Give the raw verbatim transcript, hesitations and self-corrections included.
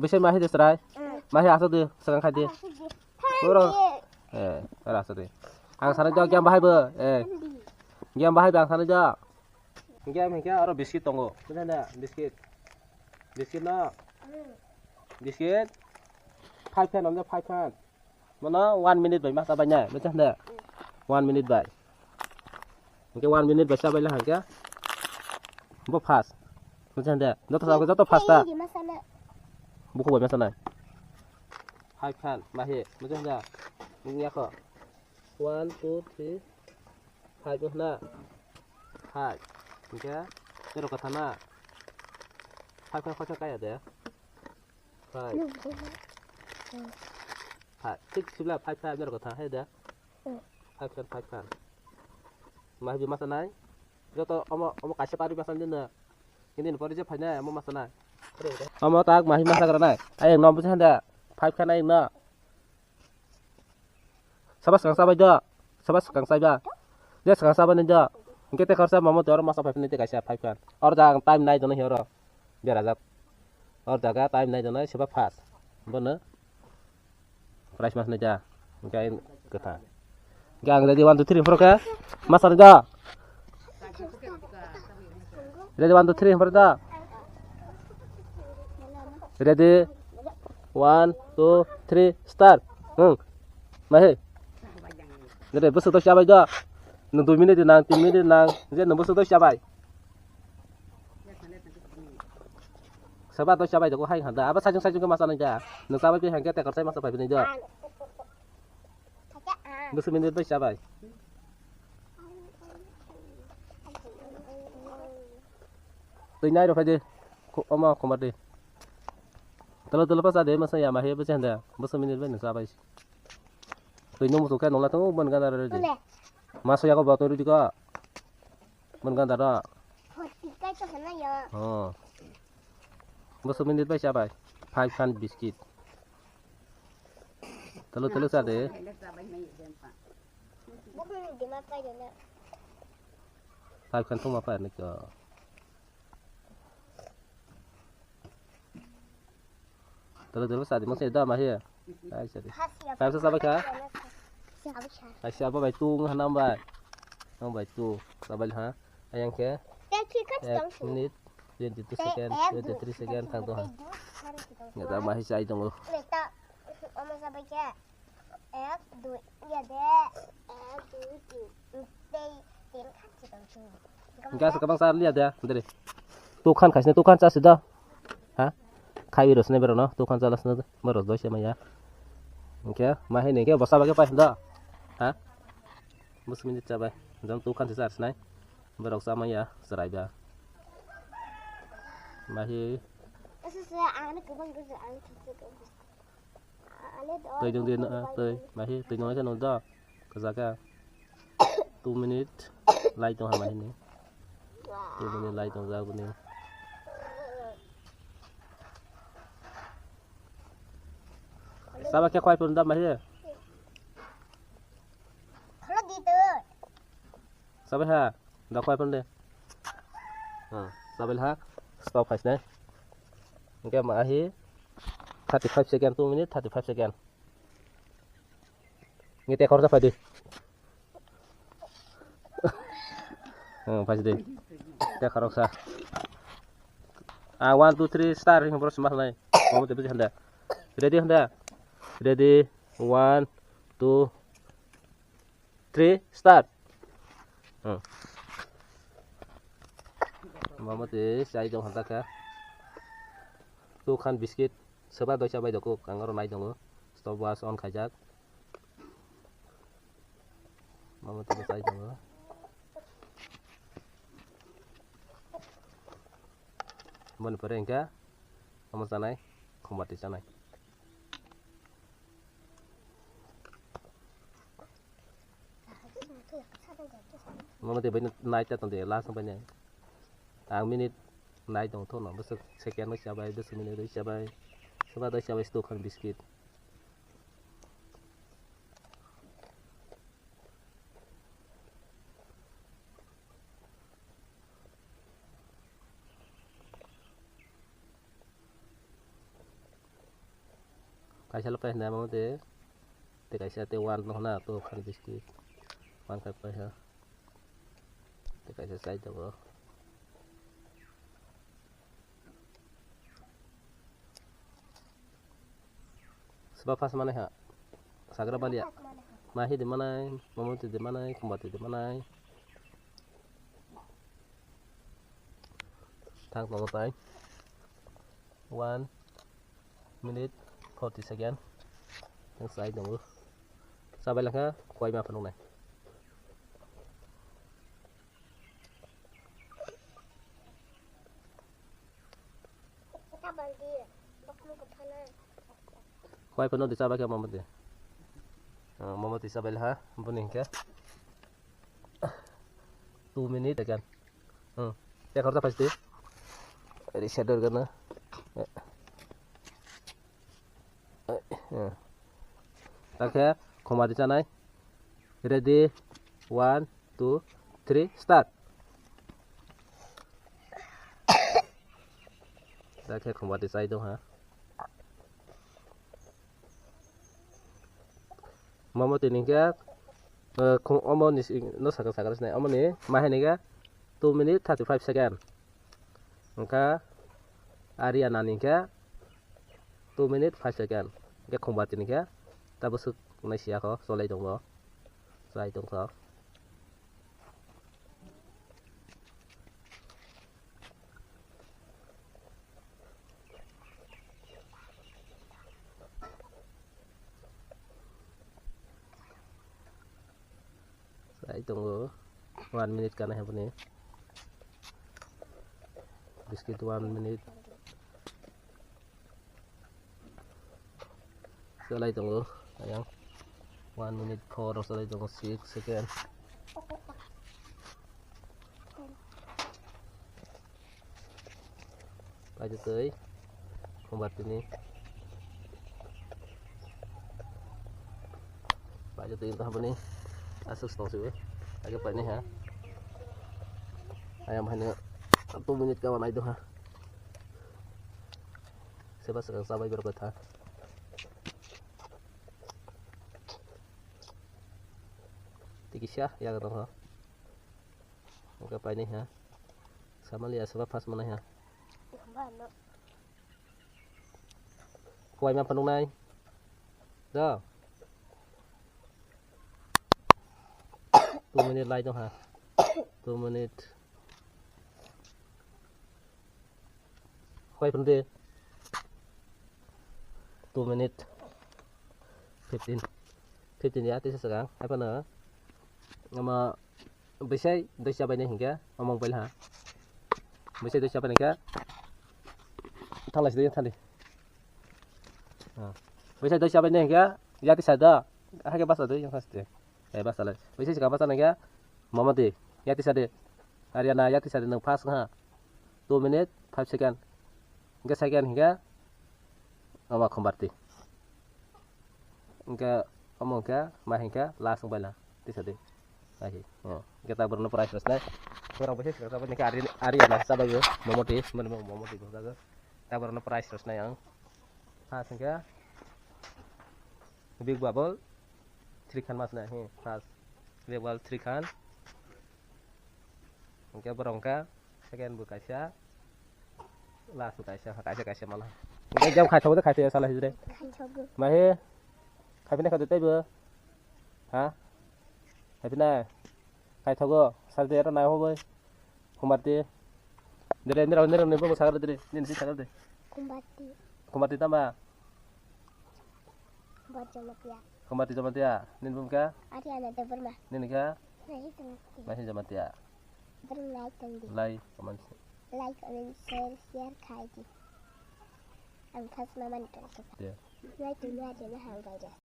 Bisi mahi de chwrai. Mahi asuk de, swkang khai de. Oro. Eh, oro asuk de. Ang sanai do game bahai bo. Eh. Game bahai bo ang sanai do. Game hinkhe oro biscuit tongo. Buja da? Biscuit. Biscuit no. Biscuit. Five khan, five khan. Mano one minute bai masa bai nai, buja da? One minute bai. Hinkhe one minute bai sa bai la hinkhe. Bo fast. Buja da? Joto sa, joto fast ta. Buku bai masa nai. Five khan, mahi, buja da? Nung yakho. One, two, three, five wngkha na? Five. Hinkhe, tero kwtha na? Five khan, five khan kaya de? Five. Five. Thik sibla five, five, tero kwtha, hai de? Five khan, five khan. Mahi bi masa nai? Joto omo, omo kaisa pari masa nai na? Ini ni pori je phai nai, omo masa nai? Omo tak mahi masa gra nai? Ayang no buja da? Five khan ayang no? Saba swkang chabai do. Saba swkang chaiba. Je swkang chabai nai do. Hinkhe te khorsa mamo te oro masa phai phai nai te kaisa five khan. Oro jaga ang time nai dono hi oro. Berajak. Oro jaga time nai dono saba fast. Bono. Price mas nai ja. Hinkhe kwtha. Hinkhe ang ready one, two, three, four khe. Masa nai do. Ready, one, two, three, hwnba da? Ready, one, two, three, start. Hmm. Mahi. Ready, bwswk doi chabai do. Nwng dui minute nang, tin minute nang, je nwng bwswk doi chabai. Saba doi chabai do, hai handa. Abo sajung sajung khe masa nai da. Nwng chabai pi hangke tekor sai masa pai pi nai do. Bwswk minute bai chabai. Twi nai rw phai di. Khu-, omo khumar di. Tolo tolo pa cha de, masa ya ma he bwse handa. Bwswk minute bai nw chabai. Twi nw muchung khe nungla thung, bwng gana rw di. Maso yago ba twi rw di ko. Bwng gana rw. Oh. Bwswk minute bai chabai. Five khan biscuit. Talo talo cha de. Five khan thuma pai ni ko. Talo talo cha de mo se da ma he. Ai cha de. Five sa chabai kha. Ai sa ba bai tu ngah nam bai. Nam bai tu. Chabai ha. Ayang khe. Ek minute, twenty two second, twenty three second thang tong ha. Neta ma hi chai tongo. Ek, dui, ya de. Ek, dui, tin. Tei, tin khan si tong si. Gas kabang sar liya de, dere. Tu khan khaisne, tu khan chasi da. Ha? Khai ro sne bero no, tu khan chalas na, bero doi se maya. Oke, ma he ne ke bosa bage pai da. Ha? Bus minute chabai. Jam tu khan si sar snai. Borok cha manya chwrai ba. Mahi. Twi dong di, twi. Mahi, twi nung sa nung do. Kwchak kha. Two minute. Light tong ha mahi ni. Two minute light tong jak bini. Saba khe khwai pun da mahi. Sabai ha, da khwai phone de. Ha, sabai ha, stop khai sinai. Oke, ma ahi thirty five second, two minute, thirty five second. Ngi te khoroksa phai di. Hmm, phai di. Te khoroksa. Ah, one, two, three, start, ring boros mas nai. Kamu te bisi handa. Ready handa. Ready, one, two, three, start. Hmm. Mama te chai dong handa kha. Tu khan biscuit, soba doi chabai doko, kangaro nai dongo. Stopwatch on khaijak. Mama te chai dongo. Mani pore engka, mama chanai, khumati chanai. Mama te bai nai ta tong de, last bai nai. Ang minute nai tong thono, bwswk second bai chabai, bwswk minute bai chabai. Soba doi chabai sto khan biscuit. Kaisa lo paisa nai mamo te. Te kaisa te one no na to khani biscuit. One khe paisa. Te kaisa chai tongo. Seba first manai ha. Sagra balia. Mahi de manai, mamo te de manai, kumba te de manai. Thang tongo tai. One minute forty second. Ang sai tongo. Sabai langkha, koi ma phunuknai. Koi phano di sabai kha mamo di. Ah, mamo di sabai ha, buni hingke. Two minute again. Hmm. Te khorta pasti. Reset dor gana. Takhe khoma di chanai. Ready. One, two, three, start. Takhe khoma di chai dong ha. Mamo tini khe, eh, khum-, omo ni si-, no sakha sakha sinai. Omo ni ma hai ni khe two minute thirty five second. Hwnkha Ariana ni khe two minute five second. Hwnkhe khumba tini khe tabuk swk nai siya kho, cholai tongo. Chai tongkha. Chai tongo, one minute kana hai bini. Biscuit one minute. Chalai tongo, ayang one minute four chalai tongo, six second. Paitwi twi, khumbar tini. Paitwi twi wngkha bini aswk tong sio. Age painai ha. Ayang haino two minute kama nai do ha. Seba swkang chabai berok tha. Tikisa yaga tong ha. Oke painai ha. Samali aswk first manai ha. Kuai ma phunuknai. Do. Two minute lai tong ha. Two minute. Kuai phunuk de. Two minute. Fifteen. Fifteen ya tisa segang. Apa na? Ama Bwsai doi chabainai hinkhe omo mobile ha. Bwsai doi chabainai hinkhe thanglai sidi thandi. Ah. Bwsai doi chabainai hinkhe yati sada. Hake basa doi yang haste. Eh, basa lai. Bwsai sika basa nangya mama de. Yati sade. Ariana yati sade nang fast ha. Two minute five second. Hinkhe second hinkhe ama khombarti. Hinkhe omo hinkhe ma hinkhe last wngbaila tisa di. Ahi. Hinkhe ta borokno prize rwsnai. Borok bai se sika chabai hinkhe ari ari ana chabai momoti mani momoti bujago. Ta borokno prize rwsnai ang. First hinkhe Big Bubble three khan masnai hi first. Big Bubble three khan. Hinkhe borok hinkhe second bo kaisa, last bo kaisa, kaisa kaisa mano. Hinkhe jam khaithogo de khaithoya sala hijre. Khaithogo. Mahi khaipinai khaitho teibo. Ha? Khaipinai. Khaithogo. Sal de ero nai hoboi. Khumbarti. Dire nira nira ni bo sagar dire. Nini si sagar de. Khumbarti. Khumbarti tama. Khumbarti Jamatia. Khumbarti Jamatia. Nini bumka? Ariana Debbarma. Nini ka? Mahi Jamatia. Mahi Jamatia. Borok like tong di. Like, comment. Like, comment, share, share khai di. Ang first mama ni tong di. Yeah. Like tong di, Ariana hang bai da.